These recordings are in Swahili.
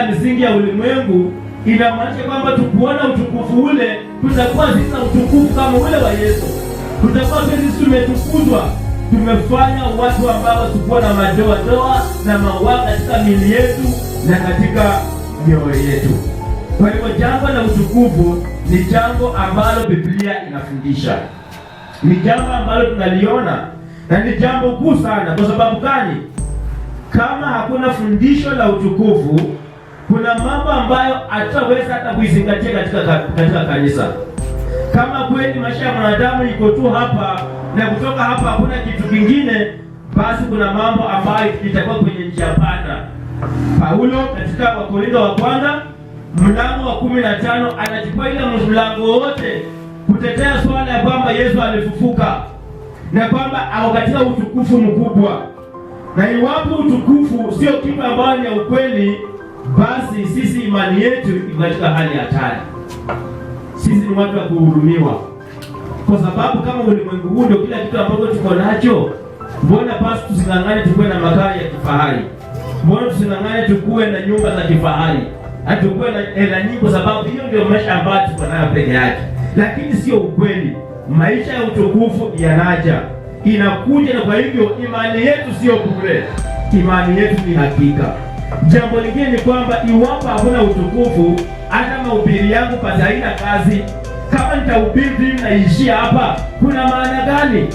ya misingi ya ulimwengu, inamaanisha kwamba tukuona utukufu ule, tutakuwa sisi na utukufu kama ule wa Yesu. Tutakuwa sisi tumetukuzwa, tumefanya watu ambao wasikuwa na madoadoa na mawaa katika miili yetu na katika mioyo yetu. Kwa hivyo jambo la utukufu ni jambo ambalo Biblia inafundisha, ni jambo ambalo tunaliona na ni jambo kuu sana. Kwa sababu gani? Kama hakuna fundisho la utukufu, kuna mambo ambayo hatutaweza hata kuizingatia katika kanisa. Kama kweli maisha ya mwanadamu iko tu hapa na kutoka hapa hakuna kitu kingine, basi kuna mambo ambayo itakuwa kwenye njia panda. Paulo katika Wakorintho wa kwanza mlango wa 15 anachukua ile mlango wote kutetea swala ya kwamba Yesu alifufuka na kwamba ako katika utukufu mkubwa, na iwapo utukufu sio kitu ambayo ni ya ukweli, basi sisi imani yetu iko katika hali hatari. Sisi ni watu wa kuhurumiwa, kwa sababu kama ulimwengu huu ndio kila kitu ambacho tuko nacho, mbona basi tusing'ang'ane tukuwe na magari ya kifahari? Mbona tusing'ang'ane tukuwe na nyumba za kifahari na tukuwe na hela nyingi? Kwa sababu hiyo ndio maisha ambayo tuko nayo peke yake. Lakini sio ukweli. Maisha ya utukufu yanaja, inakuja, na kwa hivyo imani yetu sio bure, imani yetu ni hakika. Jambo lingine ni kwamba iwapo hakuna utukufu, hata mahubiri yangu pasi haina kazi. Kama nitahubiri naishia hapa, kuna maana gani?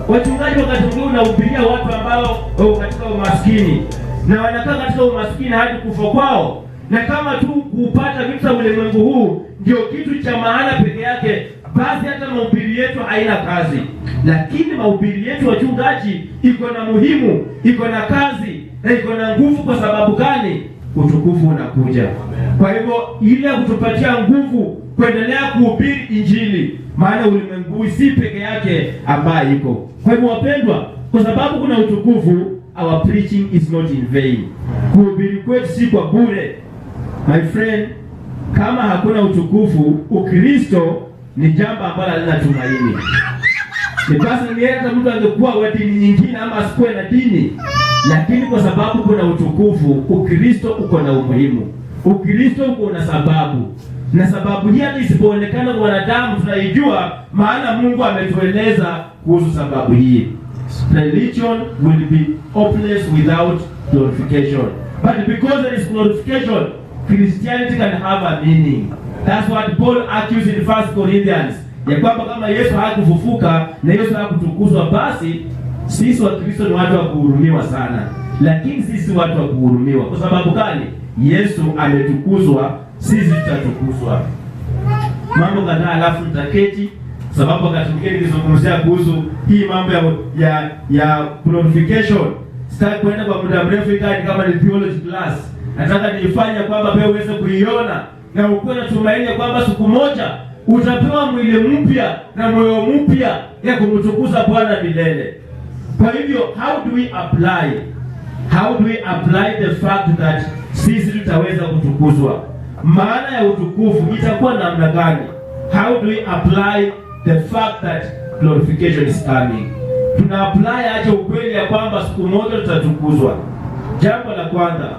Wachungaji, wakati mwingine unahubiria watu ambao wako katika umaskini na wanakaa katika umaskini hadi kufa kwao, na kama tu kupata vitu za ulimwengu huu ndio kitu cha maana peke yake, basi hata mahubiri yetu haina kazi. Lakini mahubiri yetu, wachungaji, iko na muhimu, iko na kazi na iko na nguvu. Kwa sababu gani? Utukufu unakuja. Kwa hivyo ile kutupatia nguvu kuendelea kuhubiri Injili, maana ulimwengu si peke yake ambaye iko. Kwa hivyo wapendwa, kwa sababu kuna utukufu, our preaching is not in vain. Kuhubiri kwetu si kwa bure. My friend, kama hakuna utukufu, Ukristo ni jambo ambalo halina tumaini. Ni basi ni hata mtu angekuwa wa dini nyingine ama asikuwe na dini, lakini kwa sababu kuna utukufu, Ukristo uko na umuhimu. Ukristo uko na sababu, na sababu hii hata isipoonekana kwa wanadamu tunaijua, maana Mungu ametueleza kuhusu sababu hii. Religion will be hopeless without glorification, but because there is glorification, Christianity can have a meaning. That's what Paul argues in First Corinthians, ya kwamba kama Yesu hakufufuka na Yesu hakutukuzwa, basi sisi Wakristo ni watu wa kuhurumiwa sana, lakini sisi watu wa kuhurumiwa. Kwa sababu gani? Yesu ametukuzwa, sisi tutatukuzwa. Mambo kadhaa, alafu nitaketi, sababu wakati mwingine nilizungumzia kuhusu hii mambo ya glorification. Sitaki kwenda kwa muda mrefu, ikawa ni kama ni theology class. Nataka niifanye kwamba pia uweze kuiona na ukuwe na tumaini kwamba siku moja utapewa mwili mpya na moyo mpya ya kumtukuza Bwana milele. Kwa hivyo how do we apply? How do we apply the fact that sisi tutaweza kutukuzwa? Maana ya utukufu itakuwa namna gani? How do we apply the fact that glorification is coming? Tuna apply aje ukweli ya kwamba siku moja tutatukuzwa? Jambo la kwanza,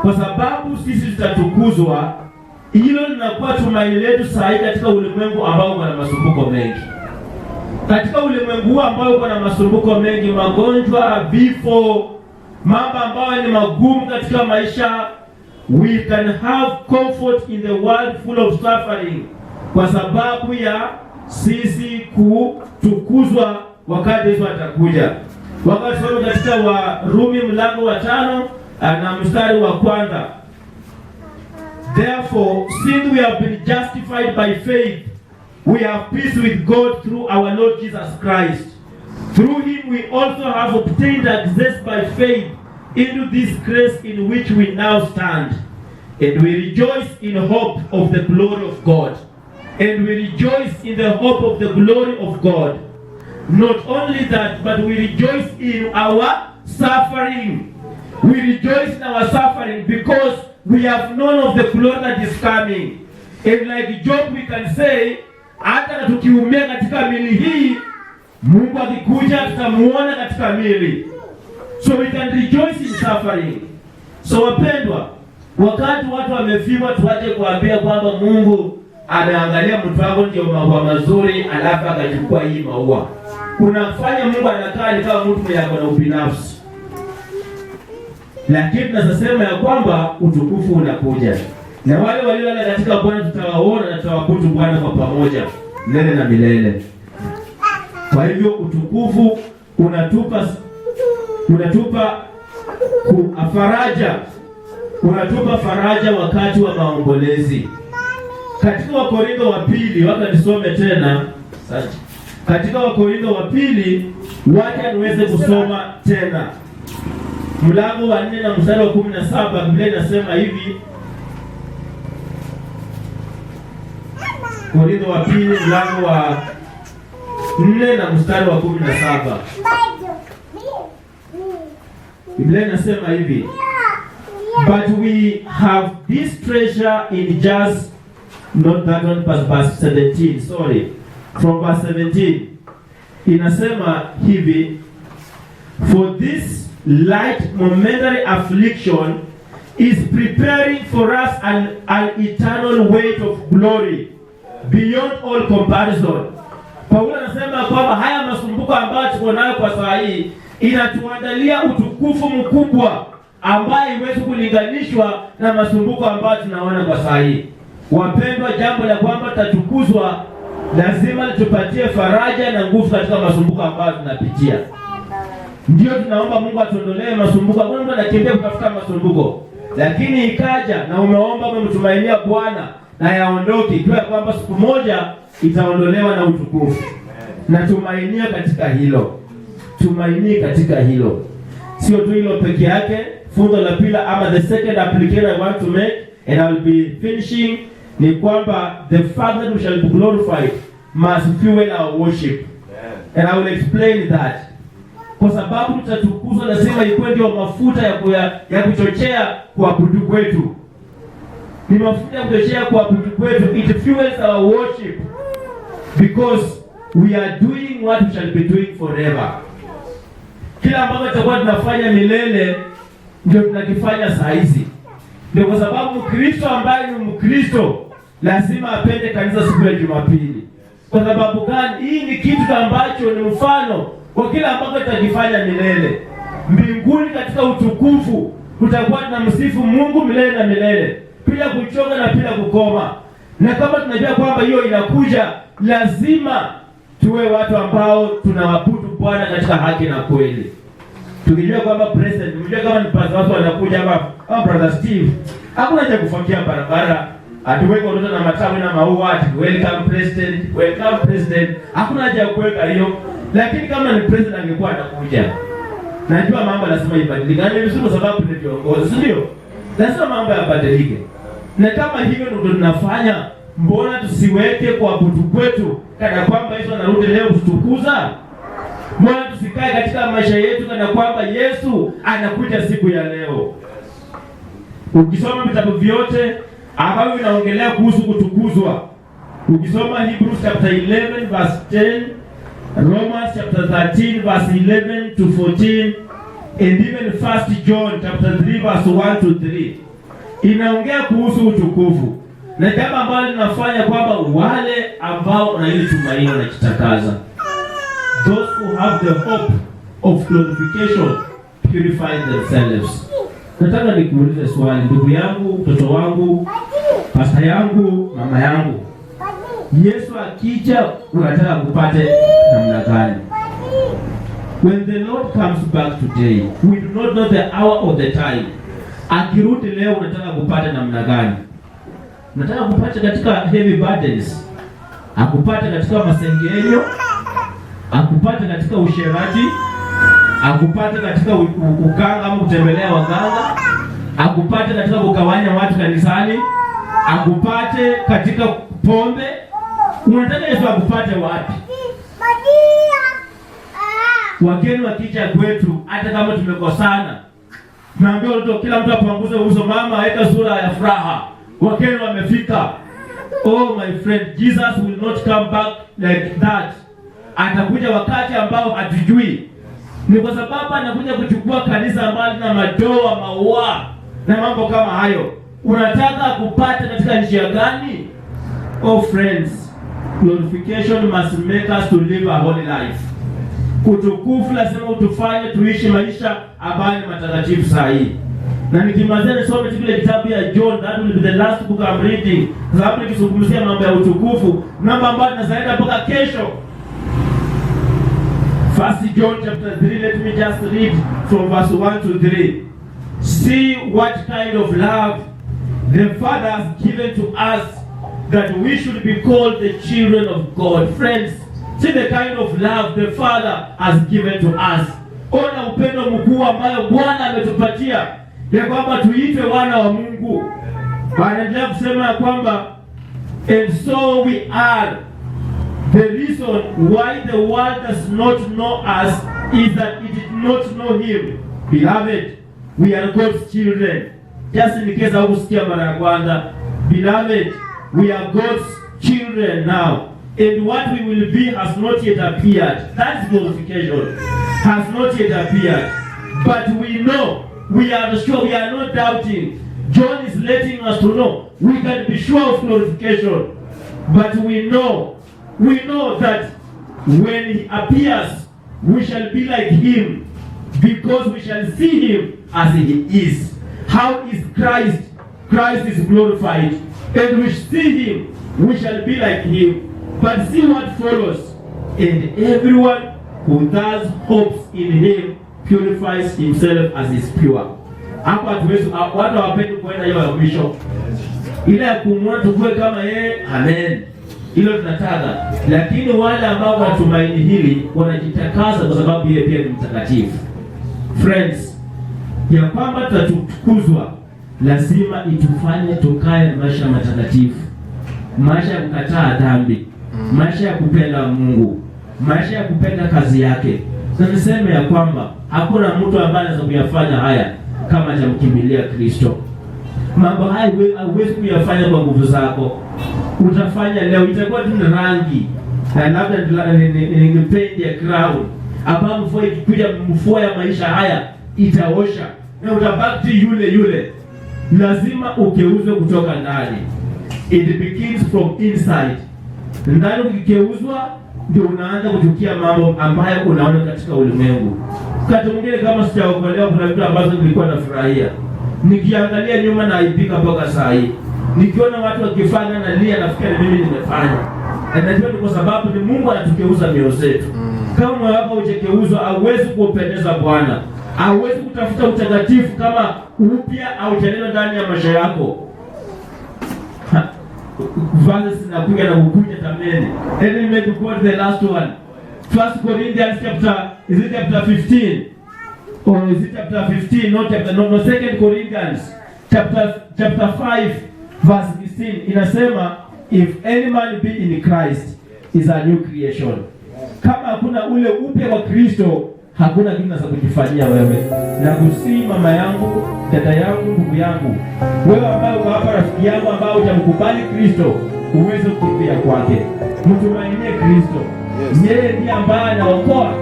kwa sababu sisi tutatukuzwa, hilo linakuwa tumaini letu saa hii katika ulimwengu ambao una masumbuko mengi. Katika ulimwengu huu ambao uko na masumbuko mengi, magonjwa, vifo, mambo ambayo ni magumu katika maisha, we can have comfort in the world full of suffering, kwa sababu ya sisi kutukuzwa wakati Yesu atakuja. Wakati somo katika Warumi mlango wa 5 na mstari wa kwanza. Therefore, since we have been justified by faith, we have peace with God through our Lord Jesus Christ. Through him we also have obtained access by faith into this grace in which we now stand. And we rejoice in hope of the glory of God. And we rejoice in the hope of the glory of God. Not only that, but we rejoice in our suffering. We rejoice in our suffering because we have known of the glory that is coming. And like Job we can say, hata tukiumia katika mili hii, Mungu akikuja tutamuona katika mili. So we can rejoice in suffering. So wapendwa, Wakati watu wamefiwa, tuache kuambia kwamba Mungu ameangalia mtu wako ndio maua mazuri, alafu akachukua hii maua. Kunafanya Mungu anakaa ni kama mtu mwenye ako na ubinafsi, lakini tunasema ya kwamba utukufu unakuja, na wale waliolala katika Bwana tutawaona na tutawaabudu Bwana kwa pamoja milele na milele. Kwa hivyo utukufu unatupa faraja, unatupa faraja wakati wa maombolezi. Katika Wakorintho wa pili, wacha nisome tena. Asante. Katika Wakorintho wa pili, wacha niweze kusoma tena mlango wa 4 na mstari wa 17. Biblia inasema hivi, Korintho wa pili mlango wa 4 na mstari wa 17. Biblia inasema hivi, "But we have this treasure in jars," not that one, but verse 17, sorry. From verse 17. Inasema hivi, "For this light momentary affliction is preparing for us an eternal weight of glory beyond all comparison." Paulo anasema kwamba haya masumbuko ambayo tuko nayo kwa saa hii inatuandalia utukufu mkubwa ambaye haiwezi kulinganishwa na masumbuko ambayo tunaona kwa saa hii. Wapendwa, jambo la kwamba tutatukuzwa lazima litupatie faraja na nguvu katika masumbuko ambayo tunapitia. Ndio tunaomba Mungu atuondolee masumbuko. Hakuna mtu anakimbia kutafuta masumbuko, lakini ikaja na umeomba, umemtumainia Bwana na yaondoke, ikiwa kwamba siku moja itaondolewa na utukufu. Natumainia katika hilo, tumainie katika hilo. Sio tu hilo peke yake. Funzo la pili ama the second application I want to make, and I will be finishing, ni kwamba the fact that we shall be glorified must fuel our worship, and I will explain that. Kwa sababu tutatukuzwa, lazima ikuwe ndio mafuta ya kuchochea kuabudu kwetu. Ni mafuta ya kuchochea kuabudu kwetu. It fuels our worship because we are doing what we shall be doing forever. Kila ambacho tutakuwa tunafanya milele ndio tunakifanya saa hizi. Ndio kwa sababu Mkristo ambaye ni Mkristo lazima apende kanisa siku ya Jumapili. Kwa sababu gani? Hii ni kitu ambacho ni mfano kwa kila ambacho tutakifanya milele. Mbinguni katika utukufu tutakuwa tunamsifu Mungu milele na milele bila kuchoka na bila kukoma. Na kama tunajua kwamba hiyo inakuja, lazima tuwe watu ambao tunaabudu Bwana katika haki na kweli. Tukijua kwamba president, tukijua kama ni pastor watu wanakuja hapa, kama brother Steve, hakuna haja kufagia barabara, atuweke watoto na matawi na maua, ati "Welcome president, welcome president." Hakuna haja ya kuweka hiyo. Lakini kama ni president angekuwa anakuja, najua mambo lazima ibadilike. Na ni vizuri kwa sababu ni viongozi, si ndio? Lazima mambo yabadilike. Na kama hivyo ndio tunafanya, mbona tusiweke kuabudu kwetu kana kwamba Yesu anarudi leo kutukuza? Mbona tusikae katika maisha yetu kana kwamba Yesu anakuja siku ya leo? Ukisoma vitabu vyote ambavyo vinaongelea kuhusu kutukuzwa, ukisoma Hebrews chapter 11 verse 10, Romans chapter 13 verse 11 to 14, and even First John chapter 3 verse 1 to 3, inaongea kuhusu utukufu na jambo ambalo linafanya kwamba wale ambao wana hili tumaini wanajitakaza. Those who have the hope of glorification purify themselves. Nataka nikuulize swali, ndugu yangu, mtoto wangu, pasta yangu, mama yangu, Yesu akija unataka kupate namna gani? When the Lord comes back today, we do not know the hour or the time. Akirudi leo unataka kupata namna gani? Unataka kupata katika heavy burdens, akupate katika masengenyo, akupate katika usherati, akupate katika uganga ama kutembelea waganga, akupate katika kugawanya watu kanisani, akupate katika pombe. Unataka Yesu akupate wapi? Wageni wakija kwetu, hata kama tumekosana, tunaambia watoto, kila mtu apanguze uso, mama aweka sura ya furaha, wageni wamefika. Oh my friend, Jesus will not come back like that. Atakuja wakati ambao hatujui. Ni kwa sababu anakuja kuchukua kanisa ambalo lina madoa, maua na mambo kama hayo. Unataka kupata katika njia gani? Oh friends, glorification must make us to live a holy life. Utukufu lazima utufanye tuishi maisha ambayo ni matakatifu sahihi. Na nikimalizia nisome tu kile kitabu ya John, that will be the last book I'm reading. Kwa sababu nikizungumzia mambo ya utukufu, namba ambayo tunazaenda mpaka kesho. First John chapter 3, let me just read from verse 1 to 3. See what kind of love the Father has given to us, that we should be called the children of God. Friends, see the kind of love the Father has given to us. Ona upendo mkuu ambayo Bwana ametupatia ya kwamba tuitwe wana wa Mungu. Anaendelea kusema ya kwamba, and so we are. The reason why the world does not know us is that it did not know him. Beloved, we are God's children. Just in case haukusikia mara ya kwanza. Beloved, we are God's children now. And what we will be has not yet appeared. That's glorification. Has not yet appeared. But we know, we are sure, we are not doubting. John is letting us to know we can be sure of glorification. But we know that when he appears, we shall be like him, because we shall see him as he is. How is Christ? Christ is glorified. And we see him, we shall be like him. But see what follows. And everyone who thus hopes in him purifies himself as is pure. Hapa hatuwezi, watu hawapendi kuenda hiyo ya mwisho, ile ya kumwona tukue kama yeye. Amen, hilo tunataka, lakini wale ambao wanatumaini hili wanajitakaza kwa sababu yeye pia ni mtakatifu. Friends, ya kwamba tutatukuzwa lazima itufanye tukae maisha matakatifu, maisha ya kukataa dhambi, maisha ya kupenda Mungu, maisha ya kupenda kazi yake. Na niseme ya kwamba hakuna mtu ambaye anaweza kuyafanya haya kama hajamkimbilia Kristo. Mambo haya huwezi kuyafanya kwa nguvu zako. Utafanya leo, itakuwa tu ni rangi na labda ni paint ya crown, ambapo mvua ikikuja, mvua ya maisha haya itaosha na utabaki tu yule yule. Lazima ugeuzwe kutoka ndani. It begins from inside. Ndani ukigeuzwa, ndio unaanza kuchukia mambo ambayo unaona katika ulimwengu. Wakati mwingine kama sijaokolewa, kuna vitu ambazo nilikuwa nafurahia, nikiangalia nyuma naaibika mpaka saa hii. Nikiona watu wakifanya nalia, nafikiri mimi nimefanya. Na najua ni kwa sababu ni Mungu anatugeuza mioyo zetu. Kama moyo wako hujageuzwa, hauwezi kuupendeza Bwana, hauwezi kutafuta utakatifu kama upya haujanena ndani ya maisha yako. Verses zinakuja na kukuja tameni. Let me make quote the last one. First Corinthians chapter, is it chapter 15? Or is it chapter 15? Not chapter, no, Second Corinthians chapter 5 verse 16 inasema, if any man be in Christ is a new creation. Kama hakuna ule upya wa Kristo, hakuna kitu za kujifanyia wewe. Nakusihi mama yangu, dada yangu, ndugu yangu, wewe ambaye uko hapa, rafiki yangu ambaye hujamkubali Kristo, uweze kukimbia kwake, mtumainie Kristo. Yes. Yeye ndiye ambaye anaokoa,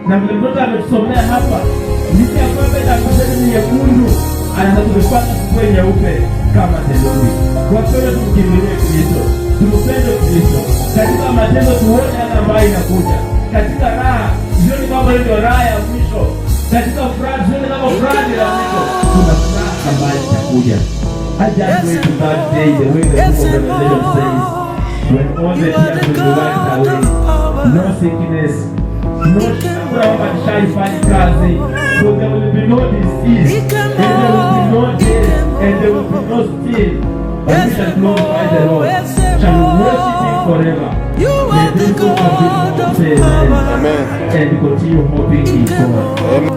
na vile mtoto ametusomea hapa, licha ya kwamba damu zetu ni nyekundu, anaweza kutufanya tukuwe nyeupe kama theluji. Wapendwa, tumkimbilie Kristo, tumpende Kristo katika matendo, tuone yale ambayo inakuja katika raha. Sioni kwamba hiyo ndio raha ya mwisho. Katika furaha, sioni kama furaha ndio ya mwisho. Kuna furaha ambayo itakuja. I just wait to that day, the way the book of Revelation says, when all the tears will be wiped away, no sickness, no, hakuna kwamba nishaifanya kazi, so there will be no disease, and there will be no death, and there will be no sin. But we shall glorify the Lord, shall worship Him forever. You May are the this book of God this of say amen power. Amen. And continue hoping in God. Amen.